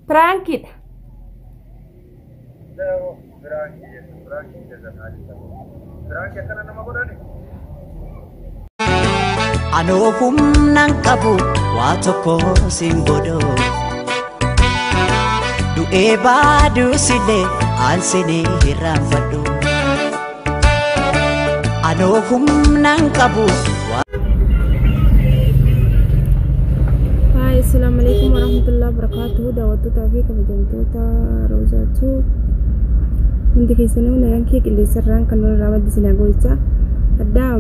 Piraankiidha. Anoo humnaan qabu waa tokko siin godhu. Du'ee baaduusillee aansinii hirraanfadhu. Anoo humnaan qabu waa. Hai, assalamualaikum warahmatullahi wabarakatuh. Daawwattootaa fi kabajamtoota Roozaatu hundi keessanuu nagaan kee qilleensarraan kan irraa maddisiin gocha addaa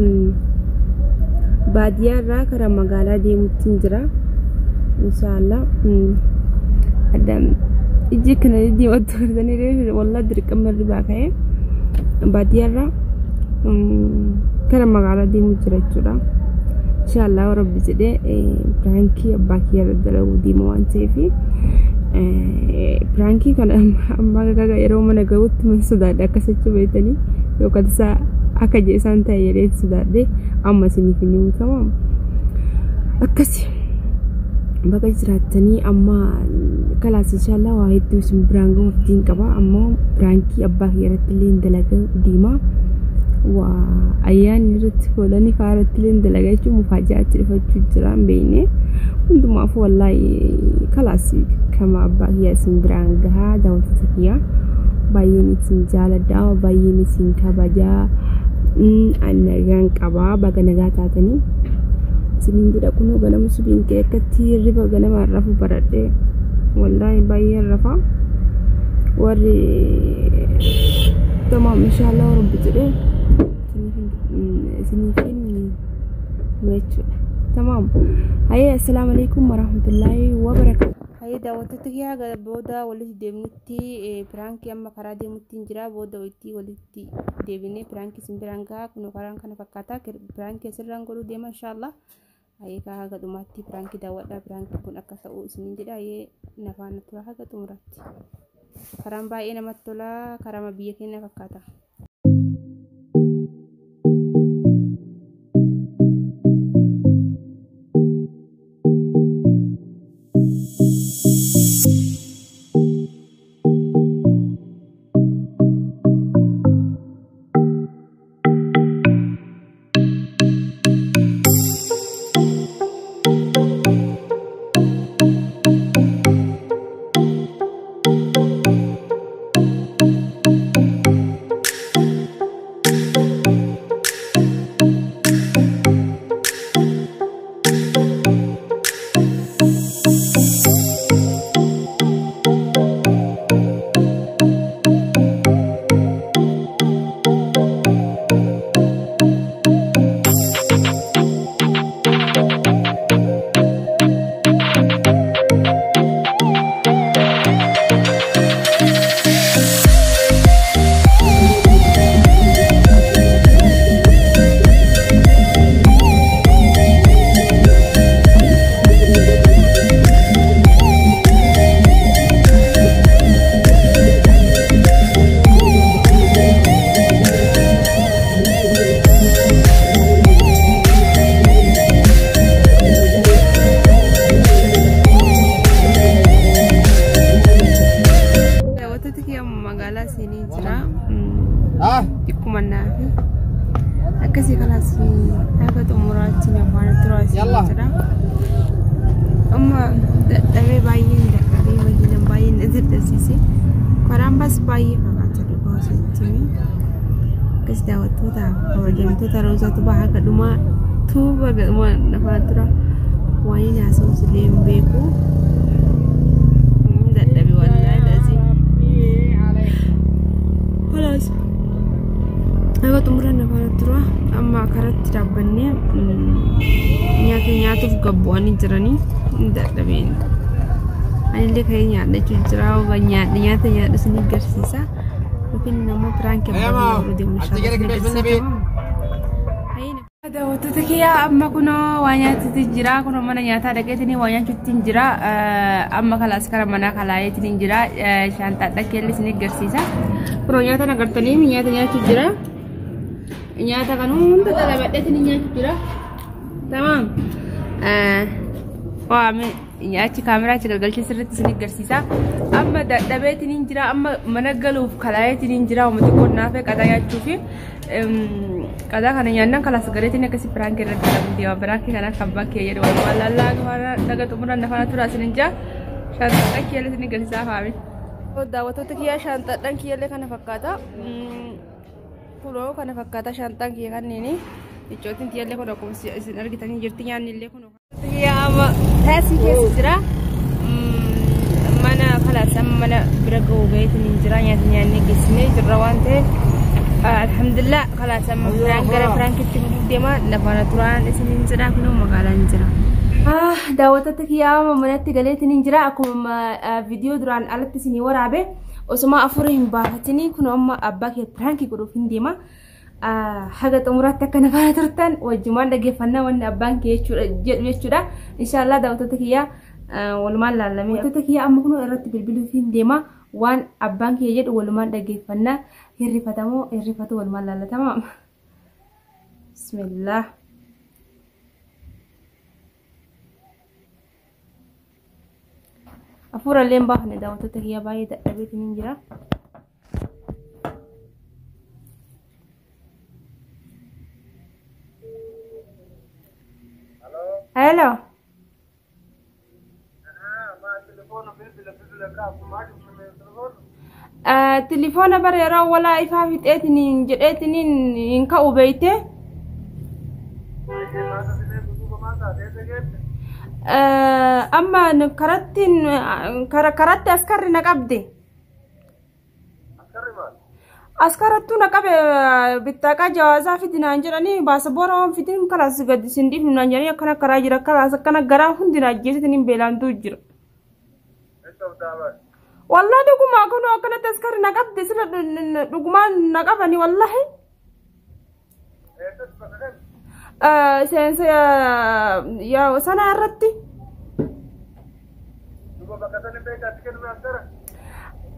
baadiyyaa irraa karaa magaalaa deemuutti hin jira. Inshaallah adda ijji kana diimattu argitanii wallah dirqama irraa ka'ee baadiyyaa irraa karaa magaalaa deemuu jira jechuudha. Inshaallah rabbi jedhee piraankii abbaa kiyya irra dalaguu deema waan ta'eef piraankii kana amma yeroo mana gahuutti man sodaadhe akkas beektanii yookaan isaa akka isaan ta'e jedhee sodaadhe amma isiniif hin himu tamam. Akkasi bakka jiraattanii amma kalaas inshaallah waa hedduu isin biraan gahuuf diin qaba ammoo piraankii abbaa kiyya irratti illee hin dalagaa deema. Waa ayyaanni irratti godhanii fa'aa irratti illee dalagaa jechuun mufaajaatti dhufachuu jira hin beekne hundumaafuu wallaahi kalaas kama abbaa kiyyaa isin biraan gahaa daawwattoota kiyyaa baay'een isin jaaladha baay'een isin kabajaa ani nagaan qabaa baga nagaa taatanii isiniin jedha kunoo ganama subiin ka'e akkatti hirriba ganamaan rafu baradhe wallaahi baay'een rafa warri tamaam inshaallah rabbi jedhee isiniifin jechuudha. Tamaam. Hayee assalaamu alaikum warahmatullaahi wabarakaatu. Hayee daawwattoota kiyyaa booda walitti deemnutti piraankii amma karaa deemutti hin jira booda walitti walitti deebinee piraankii isin biraan gahaa kunoo karaan kana fakkaata piraankii asirraan godhuu deema inshaallah. Hayee kaa haga dhumaatti piraankii daawwadhaa piraankii kun akka ta'u isiniin jedha hayee nafaan tura haga xumuraatti. Karaan baay'ee namatti tola karaama biyya keenya fakkaata. Daawwattoota kiyya magaalaa seenee jira. Xiqquma naafi. Akkasii kalaas haga xumuraatti afaan turaa seenee jira. Amma dadhabee baay'een dadhabee makiinaan baay'een na dadhabsiise. Karaan bas baay'ee fagaata dhugaa osoo hin akkas daawwattoota kabajamtoota Roozaatu baha haga dhumaa tuuba dhumaa afaan tura waan inni haasa'us illee hin beeku. Dadhabe wallaahi lazii. Kalaas haga xumuraan afaan tura amma karatti dhaabbannee nyaata nyaatuuf gabbu'anii jiranii dadhabeen. Anillee ka'ee nyaadhachuu jira nyaadhe nyaata nyaadhu isin agarsiisa yookiin immoo piraankii abbaa yeroo deemu inshaallah. Daawwattoota kiyyaa amma kunoo waa nyaatutti jira kunoo mana nyaataa dhaqeetiin waa nyaachuutti hin jira amma kalaas kara manaa kalaayeetiin hin jira shaantaa dhaqeelli isin agarsiisa kunoo nyaata agartanii nyaata nyaachuu jira nyaata kan hunda xalabadheetiin nyaachuu jira tamaam. Waame Achi kaameraa achi galgalchee sirriitti isin agarsiisa. Amma dadhabeetiin hin jira, amma mana galuuf kalaayeetiin hin jira, uummati qonnaafee qadaa nyaachuufi qadaa kana nyaannaan kalaas galeetiin akkasii piraankii irratti dalagu deema. Piraankii kana kan bakkee jedhu walumaa lallaa gafaana daga xumuraan nafaana tura isin hin jira. Shaanxaadhaan kiyyaallee isin agarsiisaa faami. Daawwattoota kiyyaa shaanxaadhaan kiyyaallee kana fakkaata. Kunoo kana fakkaata shaanxaan kiyya kanneeni. Iccootiin kiyyaallee kun akkuma isin argitanii jirti nyaanni illee kunoo. Kiyyaa amma taasii keessa jira. Mana kalaas amma mana bira ga'uu gaheetiin hin jira nyaata nyaannee geessinee jirra waan ta'eef. Alhamdulillah kalaas amma firaan gara firaankitti deema lafaana turaan isin hin jira kunoo magaalaan jira. Daawwattoota kiyyaa amma manatti galeetiin hin jira akkuma viidiyoo duraan alatti isinii waraabe osuma afur hin baafatini kunoo amma abbaa kee piraankii godhuuf hin deema. Haga xumuraatti akka na faana turtan wajjumaan dhaggeeffannaa wanni abbaan kee jedhu jechuudha. Inshaallah daawwattoota kiyyaa walumaan laallamee. Daawwattoota kiyyaa amma kunoo irratti bilbiluuf hin deema waan abbaan kee jedhu walumaan dhaggeeffannaa hirrifatamoo hirrifatu walumaan laallatama. Bismillah. Hafuurallee hin baafne daawwattoota kiyyaa baay'ee dadhabeetiin hin jira. Hello. Tilifoona bara yeroo walaa ifaa fixeetiin jedheetiin hin ka'u beeyte. Amma karatti karatti askarri na qabde. Askarattuu na qabe bittaaqaa jawaazaa fidi naan jedhanii baasaboora waan fidin kalaas gadi sin dhiifnu naan jedhanii akkana karaa jira kalaas akkana garaa hundi na ajjeesitiin hin beelaantuu jira. Wallahi dhugumaa kunoo akkanatti askarri na qabde sila dhugumaan na qabani wallahi. Seensa yaa sana irratti.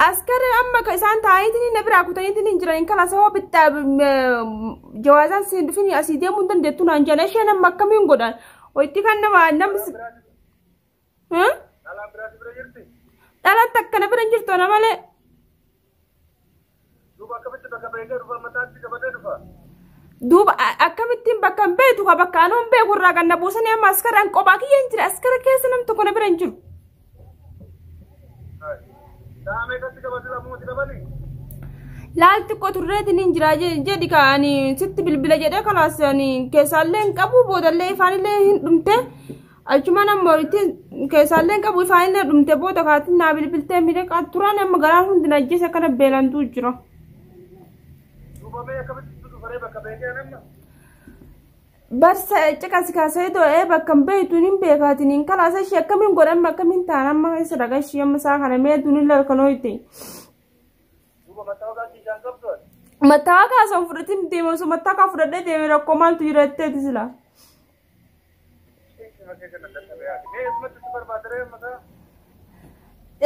Askari amma isaan taa'aniitiin na biraa kutaniitiin hin jiran kalaas hoo bittaa jawaazaan siin dhufin asii deemuu hin dandeettu naan jedhan isheen amma akkamiin godhan wayitti kan nama namni. Dhalaan takka na bira hin jirtu ana malee. Duuba akkamittiin bakka hin beektu ka bakka anuu hin beeku irraa kan na buusanii amma askaraan kophaa kiyya hin jira askara keessa nam tokko na bira hin jiru. Laal xiqqoo turreetiin hin jira jedhi ka ani sitti bilbila jedhee kalaas ani keessaallee hin qabu boodallee ifaanillee hin dhumte achumaan amma itti keessaallee hin qabu ifaanillee dhumte booda kaatiin naa bilbiltee miidhagaa turaan amma garaan hundi na ajjeese akkana beelantuu jira. Barsa caqasi kaasee too'ee bakka hin beektu hin beekaatiin hin kalaasa ishee akkamiin godhan akkamiin ta'an amma keessa dhagaa ishee amma isaa kana meetuun hin lalkanoo itti. Mattaawaa osoo fudhatiin deeme osoo mattaawaa fudhadhee deeme rakkoo maaltu jira jetteeti sila.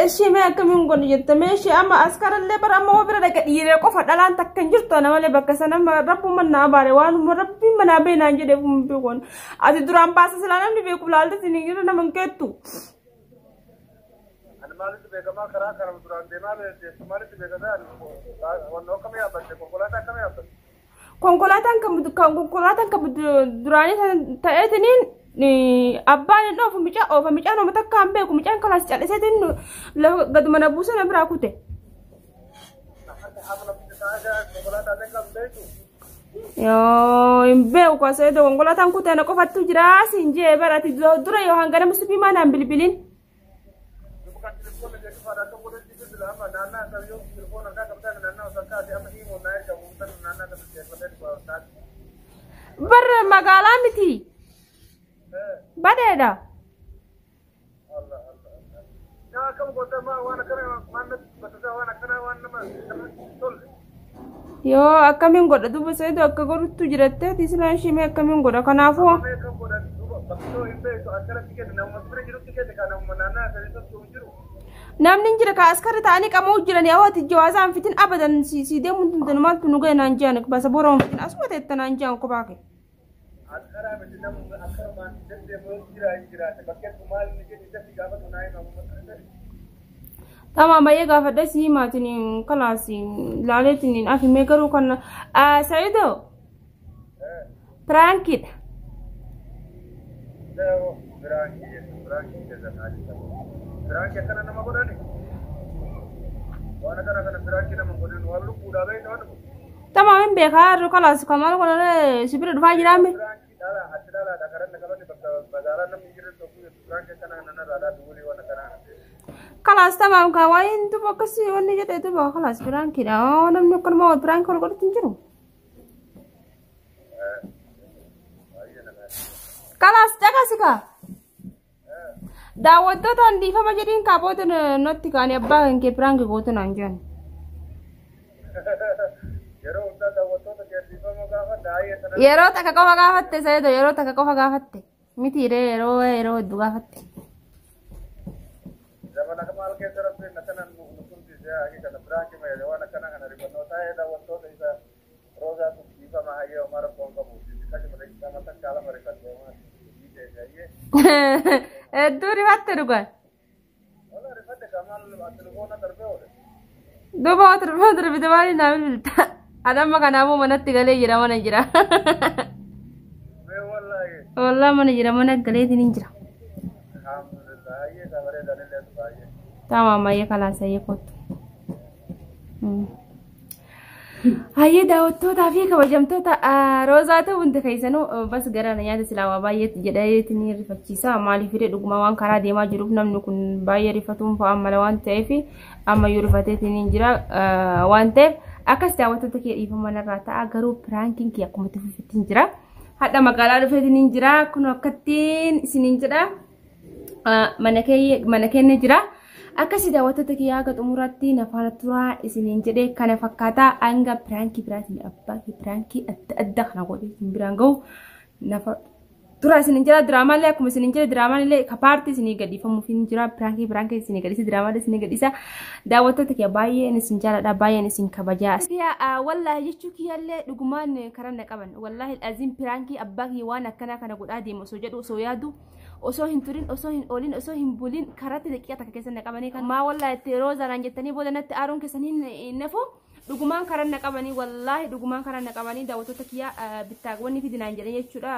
Ishee mee akkamiin godhu jette mee ishee amma askarallee bara amma hoo bira dhaqa dhiiree qofa dhalaan takka hin jirtu ana malee bakka sana rabbuma na abaare waanuma rabbiin manaa beenaan jedhee kun beekuun ati duraan baasa silaa namni beeku laalte sin irra nama hin keettu. Ani maalitti beekamaa karaa kana duraan deemaa deessu maalitti beekamaa wannoo akkamii yaabbatte konkolaataa akkamii yaabbatte? Konkolaataan kan duraanii ta'eetiniin abbaan hin dhoofu micaa oofa micaan oofa takka hin beeku micaan kalaas calliseetiin gaduma na buuse na biraa kute. Yoo hin beeku kaasee konkolaataan kute na qofattu jira siin jee bara ati dura yoo hanga nama suphii maanaan bilbilin. Barra magaalaa miti. Badeedha. Yoo akkamiin godha duuba sayidu akka godhuttu jirattee silaan shimee akkamiin godha kanaafuu. Namni hin jira ka askarri ta'anii qamoo jiranii hawwaati jawaazaan fitin abadan si deemuu hin danda'u maaltu nu ga'e naan jiran basa boora fitin asuma teetta naan jiran kophaa kee. miti namni akkanumaan deddeemu jira hin jiraate bakkeetti maal inni jedhi dafii gaafatu naa himamu. Tamam baay'ee gaafadhe si himaatiin kalaas laaleetiin afimee garuu kan Sa'ido piraankiidha. Piraankii keessan piraankii akkana nama godhani waan akkana kana piraankii nama godhan waan lubbuudhaa beekta waan kun. Tamam hin beekaa har'a kalaas kamaal godhane si bira dhufaa jiraame. Piraankii dhala achi dhalaadha karanna qabanni bakka magaalaa namni jiru tokko piraankii akkana kana narraa dhaabbi walii waan akkana. Kalaas tamam kaa waa'een duba akkasii wanni jedhee duba kalaas piraankiidha namni akkanuma piraankii wal godhatu hin jiru. Kalaas caqasi kaa. Daawwattootaan dhiifama jedhiin kaa booda natti kaanii abbaa kan kee piraankii gootu naan jedhan. Yeroo hundaa daawwattoota kee dhiifama gaafa daa'ee sana. Yeroo takka qofa gaafatte Sayido yeroo takka qofa gaafatte mitiiree yeroo yeroo hedduu gaafatte. Zamana maal keessa rabbiin akkana nu kunsise hagi kana piraankii mayyade waan akkana kana rifannoo taa'ee daawwattoota isa roozaatu dhiifama hayyee homaa rakkoon qabu. Akkasuma daqiiqaa takka lama rifadhee homaa hayyee. Hedduu rifatte dhugaa. Wala rifadhe kamal telefoona darbee oole. Duuba waa telefoona darbite maaliif naa bilbilta? Adamma kanaafuu manatti galee jira mana jira. Mee wallaahi. Wallaa mana jira mana galeetiin hin jira. Alhamdulillah hayyee isaa bareedan illee baay'ee. Tamam hayyee kalaas hayyee kottu. Hayyee daawwattootaa fi kabajamtoota Roozaa ta'u hundi keessanuu bas gara nyaata silaa baay'eetti jedheetti ni rifachiisa. Maaliif fide dhuguma waan karaa deemaa jiruuf namni kun baay'ee rifatuun fa'aa mala waan ta'eef ammayyuu rifateetti ni jira waan ta'eef akkas daawwattoota kee dhiifama narraa ta'a garuu piraankiin kee akkuma itti fufetti hin jira. Hadha magaalaa dhufeetti ni jira kun akkattiin isiniin jedha mana keenya jira. Akkasii daawwattoota kiyyaa haga xumuraatti nafaana turaa isiniin jedhee kana fakkaataa hanga piraankii biraatiin abbaa piraankii adda addaa kana godhee isin biraan gahu nafa turaa isiniin jira. Diraamaallee akkuma isiniin jira diraamaallee kapaartii isinii gadhiifamuuf hin jira. Piraankii piraankii isinii gadhiisa diraamaallee isinii gadhiisa. Daawwattoota kiyya baay'een isin jaaladha baay'een isin kabajaa. Wallaahi jechuu kiyyaallee dhugumaan karaa na qaban wallaahi aziin piraankii abbaa kiyya waan akkanaa kana godhaa deemu osoo jedhu osoo yaadu. Osoo hin turin osoo hin oolin osoo hin bulin karaatti daqiiqa takka keessa na qabanii kan maa wallaahi itti roozaadhaan jettanii booda natti aaruun keessan hin nafu dhugumaan karaa na qabanii wallaahi dhugumaan karaa na qabanii daawwattoota kiyyaa bittaawwanni fidinaan jedhan jechuudha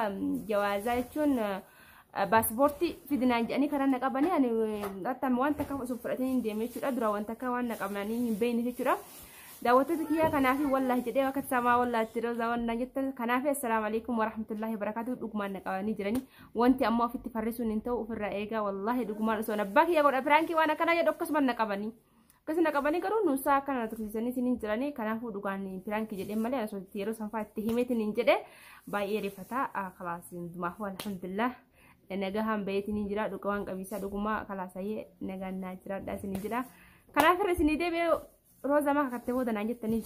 jawaazaa jechuun paaspoortii fidinaan jedhanii karaa na qabanii ani hattaan waan takka osoo fudhatanii hin deemne jechuudha dura waan takka waan na qabanii hin beekne jechuudha. Daawwattoota kiyyaa kanaaf wallaahi jedhee akka samaa wallaahi itti roozaa waan jettan kanaaf assalaamu alaikum warahmatullaahi wabarakaatuh dhugumaan na qabanii jiranii wanti ammoo ofitti farrisuun hin ta'u ofirraa eegaa wallaahi dhugumaan osoo abbaa kiyya godha piraankii waan akkanaa jedhu akkasuma na qabanii akkasuma na qabanii garuu nuusaa akkana na tursiisanii isiniin jiranii kanaafuu dhugaan piraankii jedhee malee osoo yeroo sanfaa itti himeetiin hin jedhe baay'ee rifataa kalaas hundumaafuu alhamdulillah nagahaan baheetiin hin jira dhuga waan qabiisaa dhugumaa kalaasayyee nagaan naa jiraadha isiniin jira kanaaf irra isinii deebi'ee Roozaa maa kakattee booda naan jettaniif.